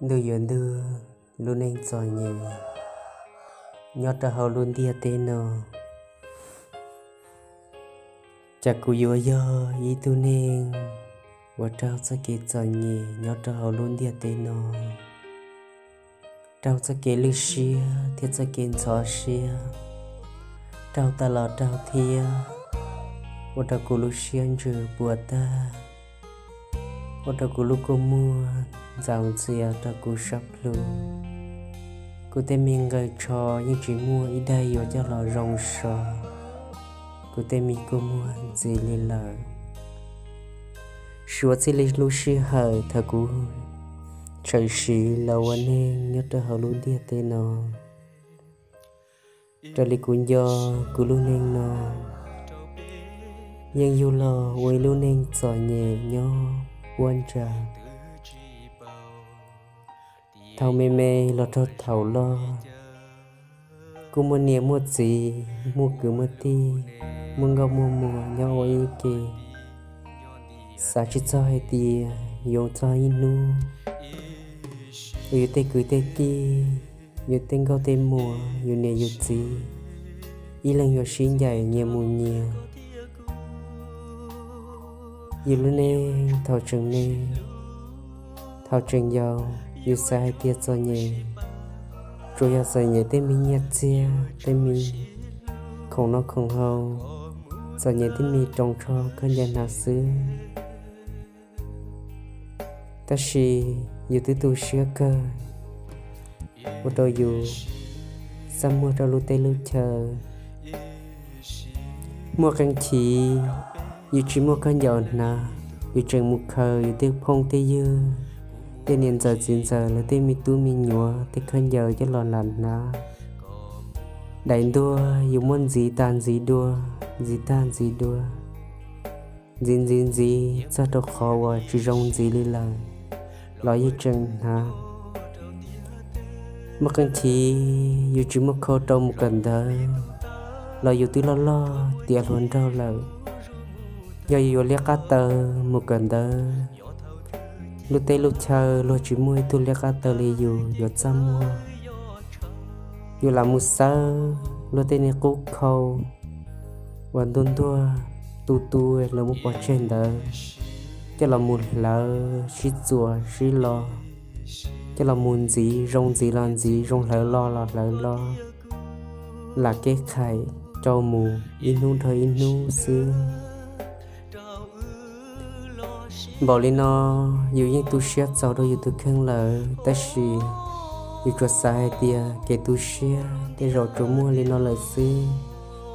Ntuj yuav ntug lub neej txom nyem nyob rau hauv lub ntiaj teb no. Cas kuv yuav yog ib tug neeg uas raug txoj kev txom nyem nyob rau hauv lub ntiaj teb no, raug txoj kev lwj siab thiab txoj kev ntxhov siab, raug tas los raug thiab, ua rau kuv lub siab ntsws puas tag, ua rau kuv lub kua muag ntxaus ntxias rau kuv sab plhu. Kuv tej me nqaws tsho yeej tsis muaj ib daim yuav coj los zoo so, kuv tej me kua muag ntxiv li lawm. Suav txij li lub sij hawm thaum kuv tshawm sim los ua neeg nyob rau hauv lub ntiaj teb no, raws li kuv nco, kuv lub neej no yeej yug los ua ib lub neej txom nyem nyob puab ntsa. Thaum me me los rau thaum loj, kuj muaj niam muaj txiv, muaj kwv muaj tij, muaj nkauj muaj muam nyob ua ib ke. Xav tsis txog hais tias yuav txog ib hnub uas yus tej kwv tej tij, yus tej nkauj tej muam, yus niam yus txiv, ib leeg yuav sib ncaim nyias mus nyias. Yus lub neej thaum tseem me, thaum tseem yau, yus xav hais tias txom nyem tsuas yog txom nyem tej me nyiaj txiag, tej me khoom noj khoom haus, txom nyem tej me roos tsho khaub ncaws hnav xwb. Tab sis yus twb tu siab kawg, ua rau yus txaj muag rau lub teb lub chaw. Muaj qee chim, yus tsis muaj khaub ncaws hnav, yus tseem mus khaws yus tej phooj tej ywg, tej niam ntxawm txiv ntxawm lawv tej me tub me nyuam tej khaub ncaws coj los lam hnav. Daim ntuag yus muab ntxiv tag ntxiv dua, ntxiv tag ntxiv dua, ntxiv ntxiv ntxiv txog rau qhov uas tsis zoo ntxiv li lawm los yeej tseem hnav. Muaj qee chim yus tsis muaj khau rau mus kawm ntawv los yus twb loj loj tiav hluas nraug lawm. Yog yus yuav liab qab taw mus kawm ntawv, lub teb lub chaw luag tsis muaj ib tug liab qab taw li yus yuav txaj muag. Yus lam mus xawb luag tej niag qub khau uas ntuag ntuag tu tu lawv muab pov tseg ntawd, coj los mus hlawv sib txuas sib lo, coj los mus ntxiv, zoo ntxiv los ntxiv, zoo hlawv lo los hlawv lo, lam kev khaim rau mus ib hnub dhau ib hnub xwb. Npaum li no, yus yeej tu siab txaus rau yus tus kheej lawm, tab sis yus tsuas xav hais tias kev tu siab tej zaum tsuas muaj li no lawm xwb,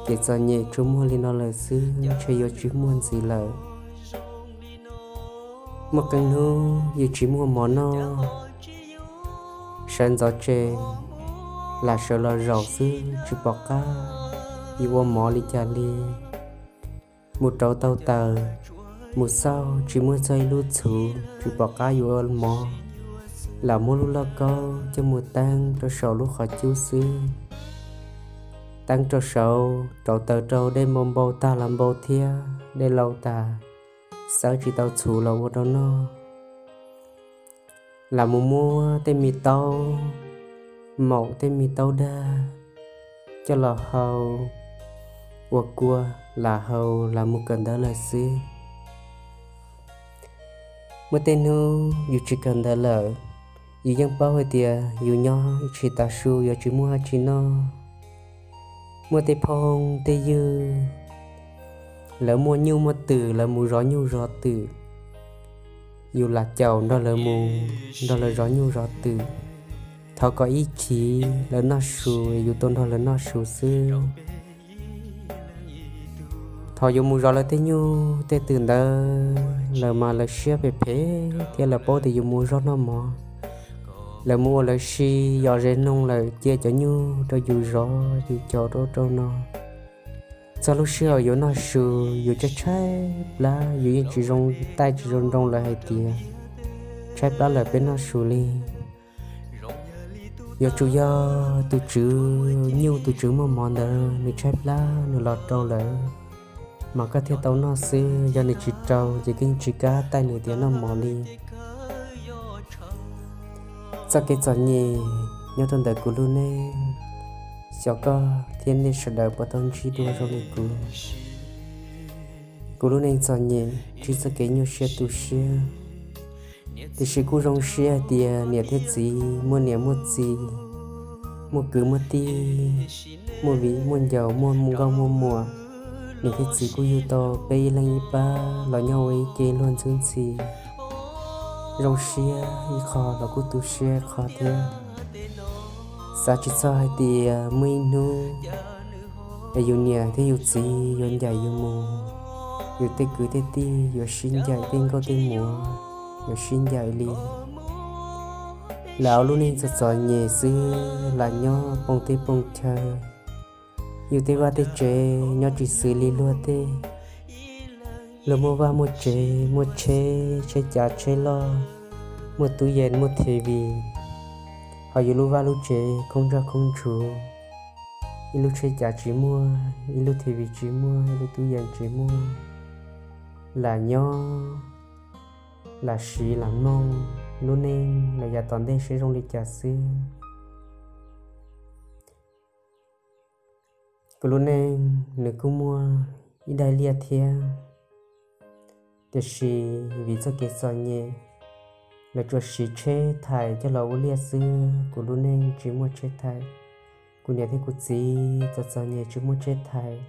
kev txom nyem tsuas muaj li no lawm xwb, ntshe yuav tsis muaj ntxiv lawm. Muaj qee hnub yus tsis muaj mov noj, sawv ntxov tsees, lam sawv los zaum xwb tsis pom qab yus ua mov li cas li. Mus rauv tau taws, mus xauj tsis muaj txog ib lub txhuv tsis pom qab yus ua mov, lam muab lub lauj kaub coj mus teeb rau saum lub qhov cub xwb. Teeb rau saud, rauv taws rau dej npau npau tag los npau thiab dej lau tas, xawb tsis tau txhuv los ua rau noj. Lam mus muab tej me taub maum tej me taub dag coj los hau, ua kua lam hau lam mus kawm ntawv lawm xwb. Muaj tej hnub yus tsis kawm ntawv lawm, yus yeej paub hais tias yus nyob ib tsis tav su yuav tsis muaj dab tsi noj. Muaj tej phooj tej ywg, lawv muaj nyuj muaj twm, lawv mus zov nyuj zov twm, yus lam caum nrog lawv mus, nrog lawv zov nyuj zov twm. Thov kom ib chim lawv noj su, yus tau nrog lawv noj su xwb. Thaum yus mus zov lawv tej nyuj tej twm ntawd lawm mas lawv siab phem phem thiab lawv paub tias yus mus ua zog noj mov. Lawv mus ua lawv si, yos ze noog lawm cia cov nyuj rau yus zov yus caum rau rau no. Txog lub sij hawm yuav noj su, yus tshaib tshaib plab, yus yeej tsis zoo taij tsis zoo nroo lawv hais tias, tshaib plab lawm peb noj su li. Yuav tsum yog tus tswv nyuj tus tswv muaj mov ntawd nws tshaib plab nws los rau lawm, mas koj thiaj tau noj xwb. Yog nws tsis rau ces koj yeej tsis kam taij nws tias noj mov li. Txoj kev txom nyem nyob rau ntawm kuv lub neej, xyov koj thiab nej sawv daws puas tau ntsib dua zoo li kuv. Kuv lub neej txom nyem ntsib txoj kev nyuaj siab tu siab, tiam sis kuj zoo siab hais tias niam thiab txiv, muaj niam muaj txiv, muaj kwv muaj tij, muaj viv muaj ncaus, muaj nkauj muaj muam, niam thiab txiv kuj yug tau peb ib leeg ib pab los nyob ua ib ke luag ntxhwb ntxhi. Zoo siab ib qho los kuj tu siab ib qho thiab. Xav tsis txog hais tias muaj ib hnub es yus niam thiab yus txiv yuav ncaim yus mus, yus tej kwv tej tij yuav sib ncaim, tej nkauj tej muam yuav sib ncaim li. Lam ua lub neej txom txom nyem xwb, lam nyob poob teb poob chaw. Yus tej vaj tej tsev nyob tsis xws li luag tej. Luag muaj vaj muaj tsev, muaj tsheb, tsheb cav tsheb loj, muaj tub yees muaj thevis, ho yus lub vaj lub tsev khoob ntsoj khoob ntshuv, ib lub tsheb cav tsis muaj, ib lub thevis tsis muaj, ib lub tub yees tsis muaj. Lam nyob, lam siv lam mloog lub neej los yav tom ntej seb zoo li cas xwb. Kuv lub neej nws kuj muaj ib daim liaj thiab, tiam sis vim txoj kev txom nyem, lawv tsuas siv tsheb thais coj los ua liaj xwb, kuv lub neej tsis muaj tsheb thais. Kuv niam thiab kuv txiv txom txom nyem tsis muaj tsheb thais.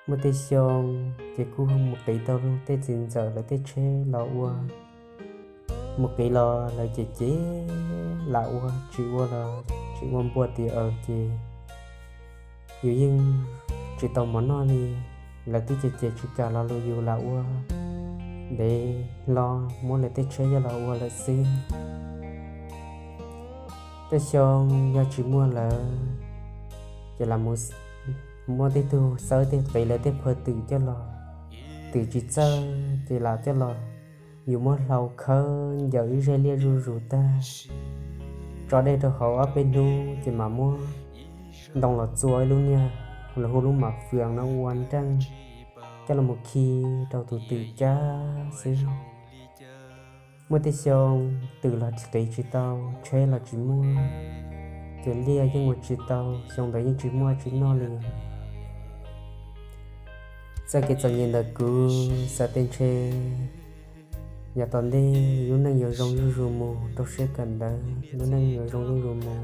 Muaj tej xyoo ces kuj mus qiv tau tej txiv ntxawm lawv tej tsheb los ua. Mus qiv los lawv cem cem, lam ua tsis ua los tsis ua npua tias aws ces yus yeej tsis tau mov noj li. Lawv twb cem cem tsis kam los luag yus lam ua dev hlo muab lawv tej tsheb coj los ua lawm xwb. Tej xyoo yog tsis muaj lawv ces lam mus muab tej tug xawb tej qiv lawv tej phawj twm coj los, twm tsis txawj ces lam coj los, yus muab hlau khawb ncaws ib zaj liaj zuj zus tag, tso dej rau hauv ob peb hnub ces mam muab ntoo los txua ib lub niag lawv hu lub maf fwam no ua nreej coj los mus khi rau tus twm cab xwb. Muaj tej xyoo twm los qiv tsis tau, tsheb los tsis muaj, ces liaj yeej ua tsis tau, xyoo ntawd yeej tsis muaj tsis noj li. Txoj kev txom nyem ntawm kuv xav tias ntshe yav tom ntej lub neej yuav zoo zuj zus mus, rau siab kawm ntawv lub neej yuav zoo zuj zus mus.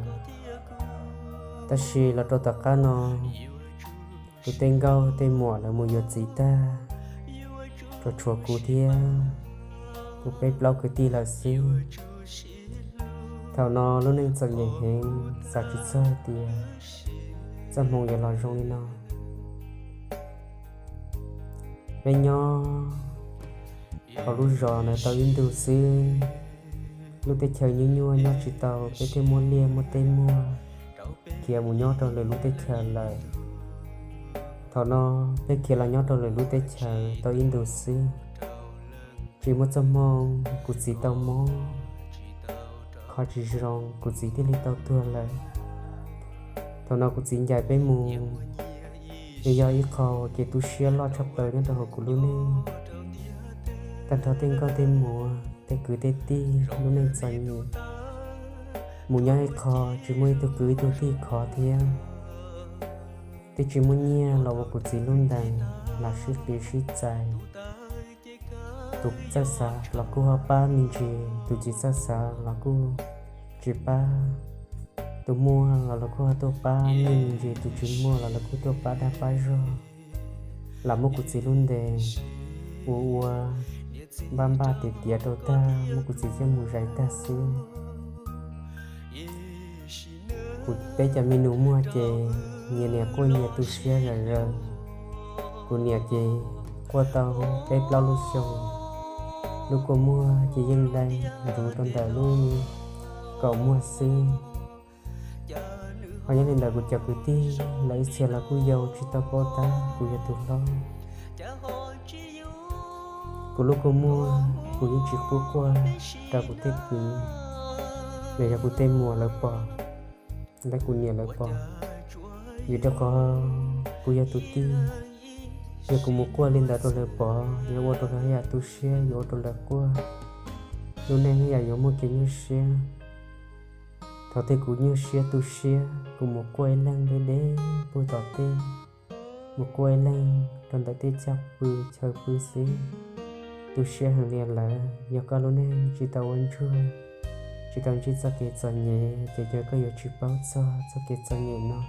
Tab sis los rau tom qab no, kuv tej nkauj tej muam lawv mus yuav txiv tag, tsuas tshuav kuv thiab kuv peb plaub kwv tij lawm xwb. Thaum no lub neej txom nyem heev, xav tsis txog tias txoj hmoo yuav los zoo li no. Peb nyob hauv lub zos ntawd tau ib ntus xwb, lub teb chaws nyuaj nyuaj nyob tsis tau, peb thiaj muab liaj muab teb muag khiav mus nyob rau lwm lub teb chaws lawm. Thaum no peb khiav los nyob rau lwm lub teb chaws tau ib ntus xwb, tsis muaj txoj hmoo, kuv txiv tau mob, kho tsis zoo kuv txiv thiaj li tau tuag lawm. Thaum no kuv txiv ncaim peb mus, nws yog ib qho kev tu siab loj tshaj plaws nyob rau hauv kuv lub neej. Tag nrho tej nkauj tej muam, tej kwv tej tij, lub neej txom nyem, mus nyob ib qho tsis muaj ib tug kwv ib tug tij khov thiab, twb tsis muaj nyiaj los ua kuv txiv lub ntees, lam sib qiv sib txais. Tus txawj xav los kuj ho pab me ntsis, tus tsis txawj xav los kuj tsis pab. Tus muaj los lawv kuj ho tuaj pab me ntsis, tus tsis muaj los lawv kuj tuaj pab dag pab zog. Lam muab kuv txiv lub ntees ua ua npaj npaj tiav tiav rau tag, muab kuv txiv coj mus zais tag xwb. Kuv peb cov me nus muag ces nyias niam quaj nyias tu siab zom zaws. Kuv niam ces quaj tau peb plaub lub xyoos, lub kua muag ces yeej dai ntxuv rau ntawm lub kaum muag xwb. Ho nyob li ntawd kuv cov kwv tij lawv ib txhia los kuj yau tsis tau paub tab kuv yog tus hlob. Kuv lub kua muag kuv yeej tsis pub quaj rau kuv tej kwv, los yog kuv tej muam lawv pom, los kuv niam lawv pom, vim rau qhov kuv yog tus tij. Yog kuv mus quaj li ntawd rau lawv pom, yuav ua rau lawv haj yam tu siab, yuav ua rau lawv quaj, lub neej haj yam yuav muaj kev nyuaj siab. Thaum twg kuv nyuaj siab tu siab, kuv mus quaj ib leeg deb deb puag tom teb, mus quaj ib leeg rau ntawm tej caj pw chaw pw xwb. Tu siab heev li lawm, yog koj lub neej tsis tau ua ntsuag, tsis tau ntsib txoj kev txom nyem ces yog koj yuav tsis paub txog txoj kev txom nyem no.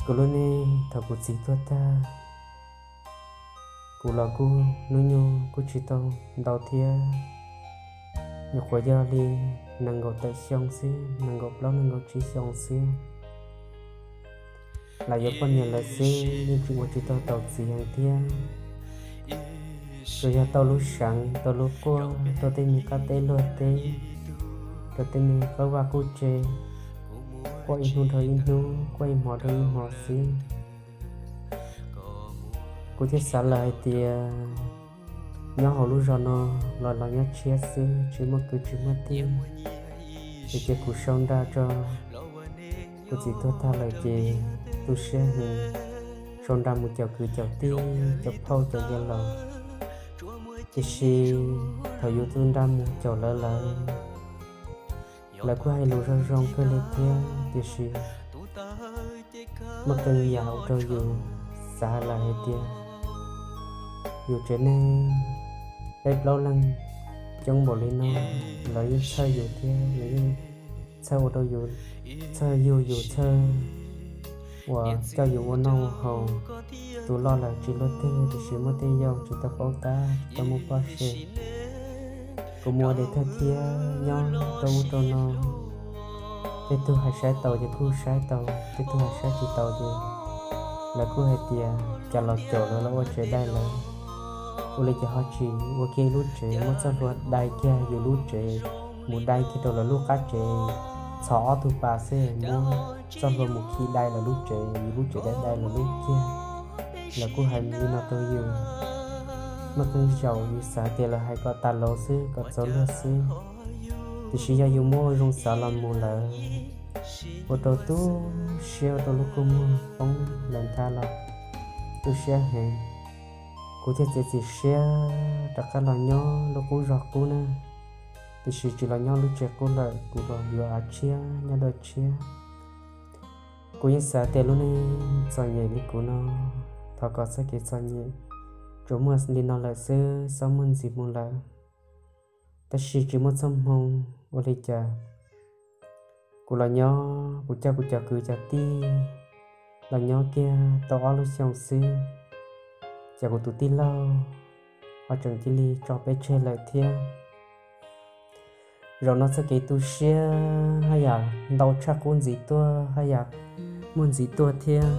Kuv lub neej thaum kuv txiv tuag tag, kuv los kuj hnub nyoog kuj tsis tau ntau thiab, nyuam qhuav yog li nees nkaum tawm xyoo xwb, nees nkaum plaub nees nkaum tsib xyoo xwb. Lam yuav poj niam lawm xwb yeej tsis ua tsis tau taus txiv heev thiab. Tsuas yog tau lub seev tau lub quaj rau tej me qab teb luag teb, rau tej me qab vaj qub tse, quaj ib hnub dhau ib hnub, quaj ib hmo dhau ib hmo xwb. Kuv thiaj xav lawm hais tias nyob hauv lub zos no los los nyob tshiab xwb, tsis muaj kwv tsis muaj tij, ces cia kuv sau nra tso. Kuv txiv tuag tag lawm ces tu siab heev, sau nra mus caum kwv caum tij, caum phauj caum yawg laus. Tiam sis thaum yus tu nra mus caum lawv lawm, lawv kuj hais lus zoo zoo kawg li thiab, tiam sis muaj qee yam ua rau yus xav lawm hais tias yus tsev neeg peb plaub leeg coob npaum li no, lawv yeej txhawj yus thiab lawv yeej txhawj ua rau yus, txhawj yug yus, txhawj uas coj yus ua noj ua haus. Tus loj lawm tsis luaj twg, tiam sis muaj tej yau tsis tau paub tab, tsis tau muaj poj se. Kuv mus ua des thawj thiab nyob rau ub rau no, tej tug hais saib taus ces kuj saib taus, tej tug hais saib tsis taus ces lawv kuj hais tias cas los caum lawv los ua tsev dai lawv, ua li cas ho tsis ua kiag lub tsev, muab txoj hlua dai kiag yus lub tsev, mus dai kiag rau lawv lub qab tsev, txhos ob tug pas xwb, muab txoj hlua mus khi dai lawv lub tsev, yus lub tsev dai dai lawv lub kiag. Lawv kuj hais li no rau yus. Muaj qee zaum yus xav tias lawv hais kom tas lus xwb, kom txaus luag xwb, tiam sis yog yus muab ua zoo xav los mus lawm, ua rau tu siab, ua rau lub kua muag poob lawm ntag los tu siab heev. Kuv thiaj txiav txim siab rov qab los nyob lub qub zos qub na, tiam sis tsis los nyob lub tsev qub lawm, kuv los yuav av tshiab nyob dua tshiab. Kuv yeej xav tias lub neej txom nyem li kuv no, thov kom txoj kev txom nyem tsuas muaj li no lawm xwb, txhob muaj ntxiv mus lawm. Tab sis tsis muaj txoj hmoo, ua li cas kuv los nyob, kuv coj kuv cov kwv cov tij los nyob kiag tau ob lub xyoo xwb, ces kuv tus tij laug ho tseem cia li tso peb tseg lawm thiab. Zaum no txoj kev tu siab haj yam ntau tshaj qub ntxiv tuaj, haj yam muaj ntxiv tuaj thiab.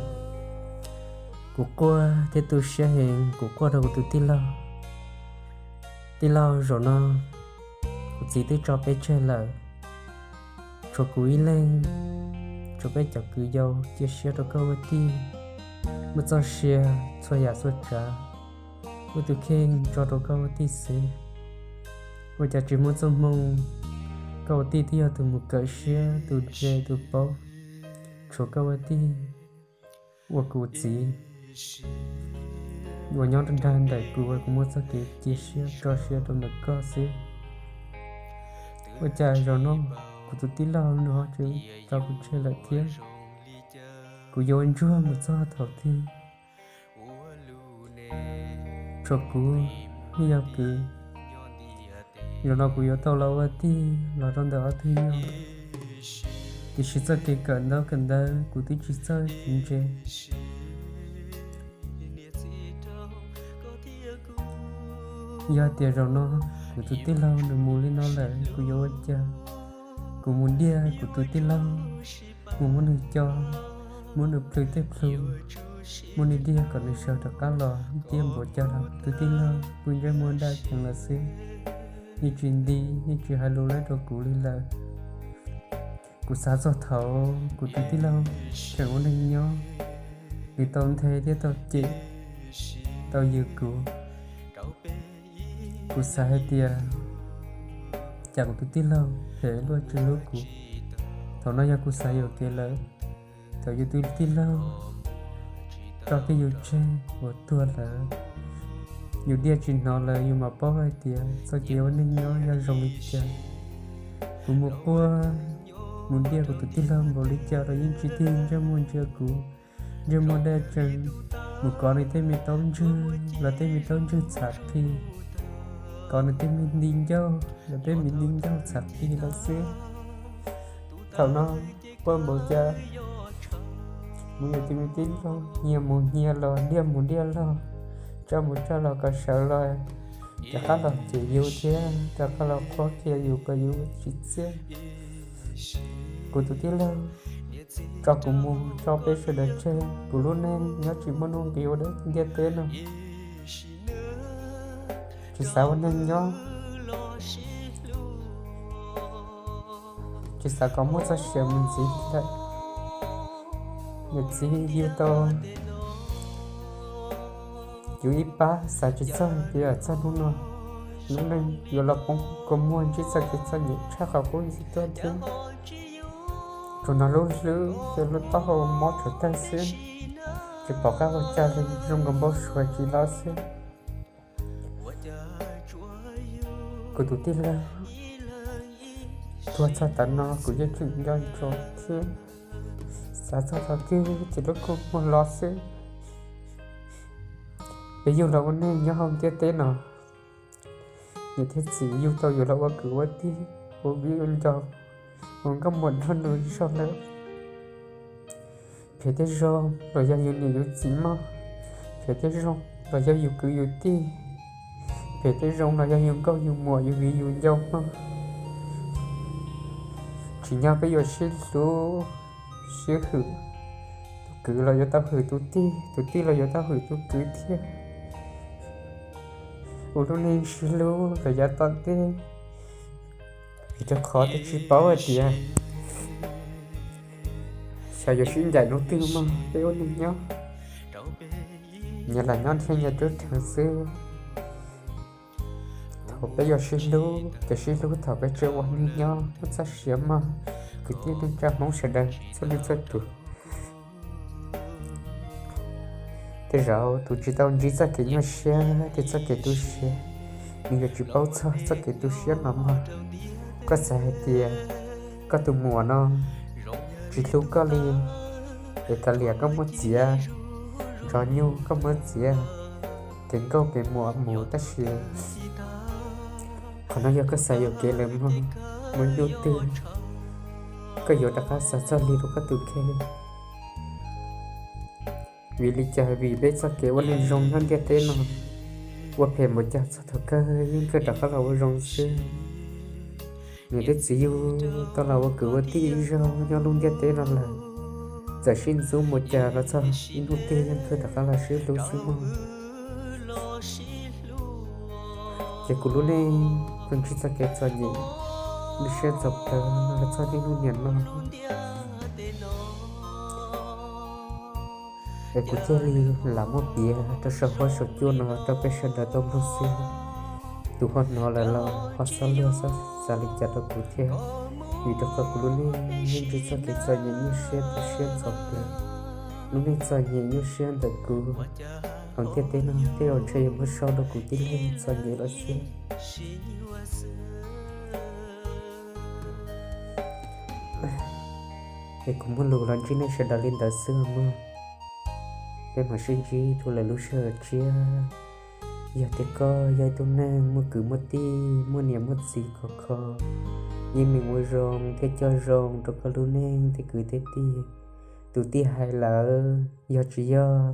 Kuv quaj thiab tu siab heev, kuv quaj rau kuv tus tij laug. Tij laug, zaum no kuv txiv twb tso peb tseg lawm, tshuav kuv ib leeg, tshuav peb cov kwv yau cia siab rau koj ua tij, muaj txoj sia txhua yam txhua tsav, muaj tus kheej tso rau koj ua tij xwb. Ua cas tsis muaj txoj hmoo, koj ua tij twb yog tus mus kawm siab, tus ntse tus paub, tshuav koj ua tij ua kuv txiv uas nyob rau nrag ntawm kuv, kuv muaj txoj kev cia siab tso siab rau ntawm koj xwb. Ua cas zaum no kuv tus tij laug nws ho tseem tso kuv tseg lawm thiab? Kuv yuav ua ntsuag mus txog thaum twg? Tshuav kuv, yog kuv, zaum no kuv yuav tau los ua tij los rau ntawm ob tug yau, tiam sis txoj kev kawm ntaub kawm ntawv kuv twb tsis txawj tsis ntse. Yog tias zaum no kuv tus tij laug nws mus li no lawm, kuv yuav ua cas? Kuv mus diaj kuv tus tij laug, mus muab nws co, muab nws plhws tej plhu, muab nws diaj kom nws sawv rov qab los, cia npaum cas los tus tij laug pw ntsej muag daj ceev lawm xwb, yeej tsis nti, yeej tsis hais lus lawm rau kuv li lawm. Kuv xav txog thaum kuv tus tij laug tseem ua neej nyob, nws tau nthe thiab tau cem, tau yws kuv. Kuv xav hais tias cas kuv tus tij laug phem luaj tsis hlub kuv. Thaum no yog kuv xav yuam kev lawm, thaum yus tus tij laug tso kiag yus tseg uas tuag lawm, yus diaj tsis hnov lawm, yus mam paub hais tias txoj kev ua neej nyob yog zoo li cas. Kuv mus quaj mus diaj kuv tus tij laug npaum li cas los yeej tsis tig ntsej muag ntsia kuv, ntsej muag daj tsees. Mus kov nws tej me taub ntswg los tej me taub ntswg txhav qig, kov nws tej me nti ncauj los tej me nti ncauj txhav qig lawm xwb. Thaum no quaj npaum cas mus yus tus me tij laug, nyias mus nyias los, diaj mus diaj los, tsaj mus tsaj los kom sawv los, rov qab los cem yus thiab rov qab los qhuab qhia yus kom yus tsis txiaj. Kuv tus tij laug tso kuv mus tso peb sawv daws tseg, kuv lub neej nyob tsis muaj nuj nqis ua dab ntiaj teb no. Tsis xav ua neeg nyob, tsis xav kom muaj txoj sia mus ntxiv lawm. Niam txiv yug tau yus ib pab, xav tsis txog tias txog hnub no lub neej yuav los poob kua muag ntsib txoj kev txom nyem tshaj qhov qub ntxiv tuaj thiab. Tsuas hnov lub hlwb thiab lub taub hau mob tshuav tawg xwb, tsis pom qab ua cas li, zoo nkaus npau suav tsis los xwb. Kuv tus tij laug, tuag txog tav no kuv yeej tseem nco ntsoov thiab xav txog thaum twg ces lub kua muag los xwb. Peb yug los ua neeg nyob hauv ntiaj teb no, niam thiab txiv yug tau yus los ua kwv ua tij, ua viv ua ncaus, ua nkauj muam nrog nws zog lawm. Phem thiab zoo los yog yus niam yus txiv mog, phem thiab zoo los yog yus kwv yus tij, phem thiab zoo los yog yus nkauj yus muam yus viv yus ncaus mog. Tsim nyog peb yuav sib hlub sib hwm, tus kwv los yuav tau hwm tus tij, tus tij los yuav tau hwm tus kwv thiab. Ua lub neej sib hlub los yav tom ntej, vim rau qhov twb tsis paub hais tias xyov yuav sib ncaim hnub twg mog. Peb ua neeg nyob, nyias lam nyob thiab nyias rub rheev xwb. Thaum peb yuav sib hlub ces sib hlub thaum peb tseem ua neeg nyob muaj txoj sia mog, kwv tij neej tsa Hmoob sawv daws txhua leej txhua tus. Tej zaum tus tsis tau ntsib txoj kev nyuaj siab thiab txoj kev tu siab, nws yuav tsis paub txog txoj kev tu siab no mog. Koj xav hais tias koj tus muam no tsis hlub koj li, es tas li koj muab txiav, ntsov nyuj koj muab txiav, kev nkauj kev muam mus tab sis qhov no yog koj xav yuam kev lawm mog. Muaj hnub twg koj yuav rov qab xav txog li rau koj tus kheej. Vim li cas? Vim peb txoj kev ua neeg zoo nyob ntiaj teb no ua phem npaum cas txog thaum kawg yeej kawg rov qab los ua zoo xwb. Niam thiab txiv yug tau los ua kwv ua tij ib zaug nyob lub ntiaj teb no lawm, txawm sib ntxub npaum cas los txog ib hnub twg yeej kawg rov qab los sib hlub xwb mog. Ces kuv lub neej kuj ntsib txoj kev txom nyem, lub siab ntxhov plawv los txog niaj hnub niam no. Es kuv thiaj li lam muab piav rau saum huab saum cua no rau peb sawv daws tau mloog xwb. Tus ho hnov lawm los ho xob luag xob xav li cas rau kuv thiab, vim rau qhov kuv lub neej yeej ntsib txoj kev txom nyem nyuaj siab tu siab ntxhov plawv. Lub neej txom nyem nyuaj siab ntawm kuv hauv ntiaj teb no tej zaum ntshe yuav muab sau rau kuv tib leeg txom nyem lawm xwb. Es kuv muaj lus los ntsib nej sawv daws li ntawd xwb mog. Peb mam sib ntsib rau lwm lub sij hawm tshiab. Yog tias koj yog ib tug neeg muaj kwv muaj tij, muaj niam muaj txiv khov kho, yeej meem ua zoo thiab coj zoo rau koj lub neej tej kwv tej tij. Tus tij hais lawm, yog tsis yog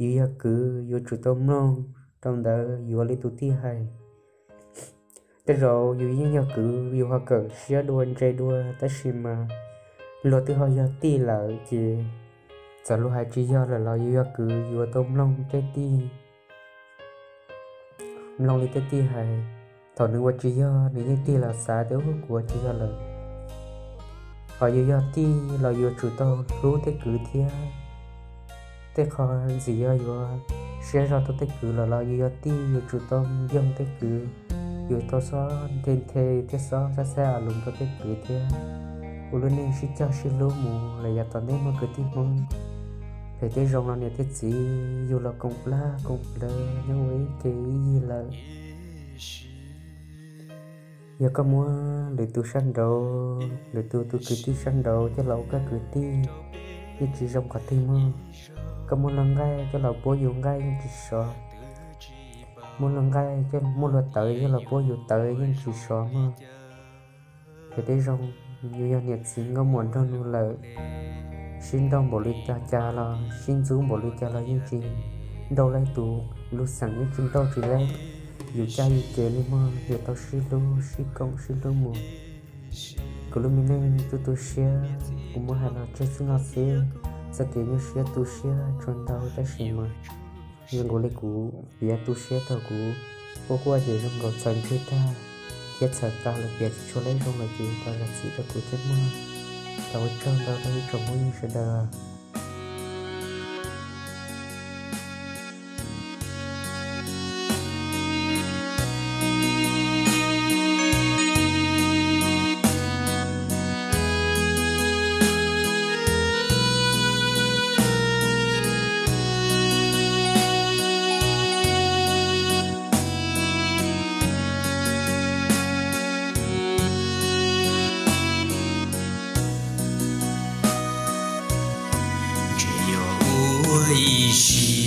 yus yog kwv yuav tsum tau mloog rau ntawd yuav li tus tij hais. Tej zaum yus yeej yog kwv yus ho kawm siab dua ntse dua tab sis mas luag twb ho yog tij lawm ces txawm luag hais tsis yog lawm los yus yog kwv yuav tau mloog tej tij, mloog li tej tij hais. Thaum nws ua tsis yog nws yeej tig los xav tias ub kuv ua tsis yog lawm. Ho yus yog tij los yuav tsum tau hlub tej kwv thiab. Tej qho ntxim yog yuav siab zog rau tej kwv lawm los yus yog tij yuav tsum tau nyoog tej kwv, yuav tau xob nthe nthe thiab xob xab xab a lus rau tej kwv thiab. Ua lub neej sib cog sib hlub mus los yav tom ntej mog kwv tij Hmoob. Phem thiab zoo los niam thiab txiv yug los koom plab koom plawv nyob ua ib ke ib yig lawm. Yog koj muab lwm tus sab nraud, lwm tus tus kwv tij sab nraud coj los ua koj kwv tij, yeej tsis zoo qhov twg mog. Koj muab luag nqaij coj los puab yus nqaij yeej tsis sov, muab luag nqaij, muab luag tawv coj los puab yus tawv yeej tsis sov mog. Yog tej zoo, yus yog niam txiv nkauj muam nraug nus lawm, sib nrauj npaum li cas cas los, sib ntxub npaum li cas los yeej tsis nrauj laib tus, lub xeem yeej tsis nrauj tsis laib yus caj yus ces li mog. Yuav tau sib hlub sib koom sib hlub mus. Kuv lub me neej tu tu siab, kuv muab hais los tseg txij no xwb. Txoj kev nyuaj siab tu siab tsuas ntau tab sis mas zoo nkaus li kuv piav tu siab thaum kuv quaj quaj ces zoo nkaus txhaws ntswg tag thiab txhaws tas lawm, piav tsis tshua leb zoo lawm ces thov zam txim rau kuv thiab mog. Thov ua tsaug ntau rau ib tsoom phooj ywg sawv daws. Ntshe yog ua ib si